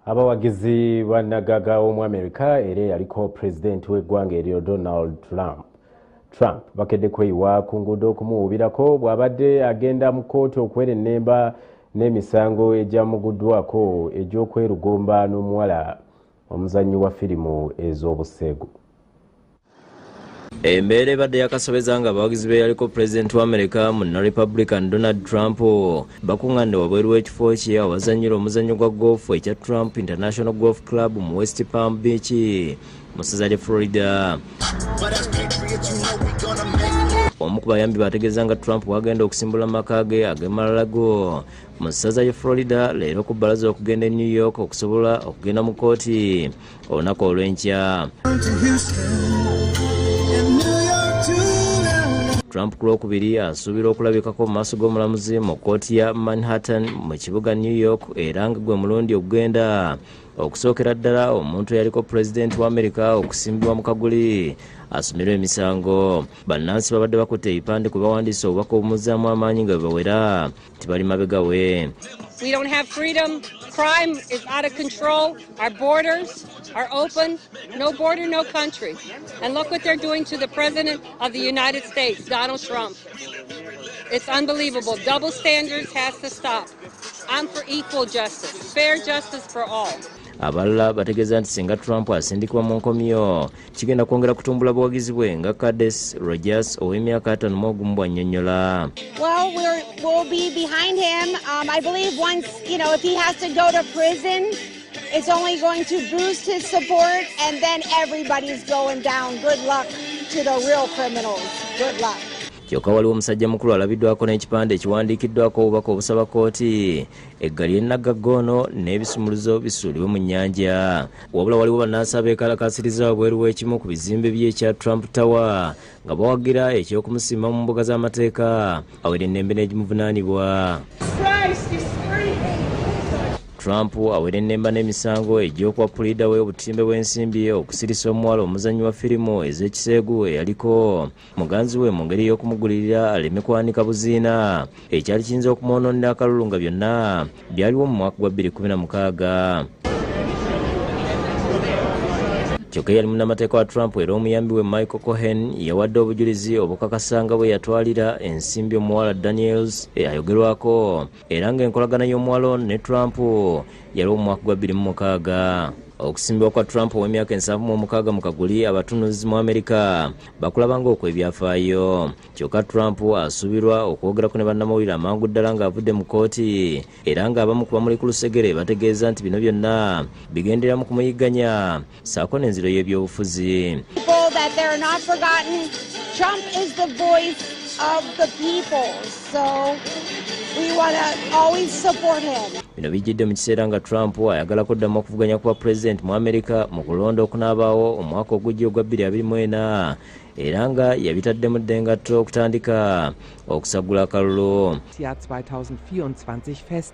Abawagizi ba naggaga w'omu America era eyaliko pulezidenti w'eggwanga eryo Donald Trump bakedde kweyiwa ku nguudo okumuwuubirako bw'abadde agenda mu kkooti okwerennemba n'emisango egyamuguddwako egy'okwerugomba n'omuwala omuzannyi wa firimu ez'obuseegu. Embeera ebadde yakasobeza nga abawagizi be yaliko pulezidenti wa America munna Republican Donald Trump bakuŋŋaanidde wabweru w'ekifo kye awazannyira omuzannyo gwa golf ekya Trump International Golf Club mu West Palm Beach mu ssaza ly'e Florida. Omu ku bayambi bategeeza nga Trump bw'agenda okusimbula mu maka ge ag'e Mar-a-Lago mu ssaza ly'e Florida leero ku bbalaza okugenda e New York okusobola okugenda mu kkooti olunaku olw'enkya. Trump ku Lwokubiri asuubirwa okulabikako mu maaso g'omulamuzi mu kkooti ya Manhattan mu kibuga New York era nga gwe mulundi okugenda okusookera ddala omuntu eyaliko pulezidenti wa America okusimbibwa mu kaguli asomerwe emisango. Bannansi babadde bakutte ebipande kwe bawandiise obubaka obumuzzaamu amaanyi nga bwe bawera tibali mabega we. We don't have freedom. Crime is out of control. Our borders are open. No border, no country. And look what they're doing to the President of the United States, Donald Trump. It's unbelievable. Double standards has to stop. I'm for equal justice, fair justice for all. Abalala bategeeza nti singa Trump asindikibwa mu nkomyo kigenda kwongera kutumbula buwagizi bwe nga Cades Rogers ow'emyaka 51 bw'annyonnyola. Well, we'll be behind him. I believe once, if he has to go to prison, it's only going to boost his support, and then everybody's going down. Good luck to the real criminals. Good luck. Kyokka waliwo omusajja mukulu alabiddwako n'ekipande ekiwandiikiddwako obubaka obusaba kkooti eggali y'ennagagga ono n'ebisumuluzo bisuulibwe mu nnyanja. Wabula waliwo bannansi abeekalakaasiriza wabweru w'ekimu ku bizimbe bye ekya Trump Tower nga bawagira eky'okumusimba mu mbuga z'amateeka awera ennembe n'egimuvunaanibwa. Trump awera ennemba n'emisango egy'okuwa puliida we obutimbe bw'ensimbi okusirisa omuwala omuzannyi wa firimu ez'ekiseegu eyaliko muganzi we mu ngeri y'okumugulirira aleme kwanika buziina ekyali kiyinza okumwonoonera akalulu nga byonna byaliwo mu mwaka gwa 2016. Kyokka eyali munnamateeka wa Trump era omuyambi we Michael Cohen yawadde obujulizi obukakasa nga bwe yatwalira ensimbi omuwala Daniels ayogerwako era ng'enkolagana y'omuwala ono ne Trump yaliwo mu mwaka gwa 2006. Okusimbibwa kwa Trump ow'emyaka 76 mu kaguli abatunuzi mu Amerika bakulaba ng'okw'ebyafaayo. Kyokka Trump asuubirwa okwogerako ne bannamawulire amangu ddala ng'avudde mu kkooti era ng'abamu ku bamuli ku lusegere bategeeza nti bino byonna bigendera mu kumuyigganya ssaako n'enziro y'ebyobufuzi. People that they're not forgotten. Trump is the voice of the people, so we want to always support him. Bino bijjidde mu kiseera nga Trump ayagala kuddamu okuvuganya kuba pulezidenti mu Amerika mu kulonda okunaabaawo omwaka ogujja ogwa 2024 era nga yabitaddemu dda engatto okutandika okusagula akalulu. Jahr 2024 fest.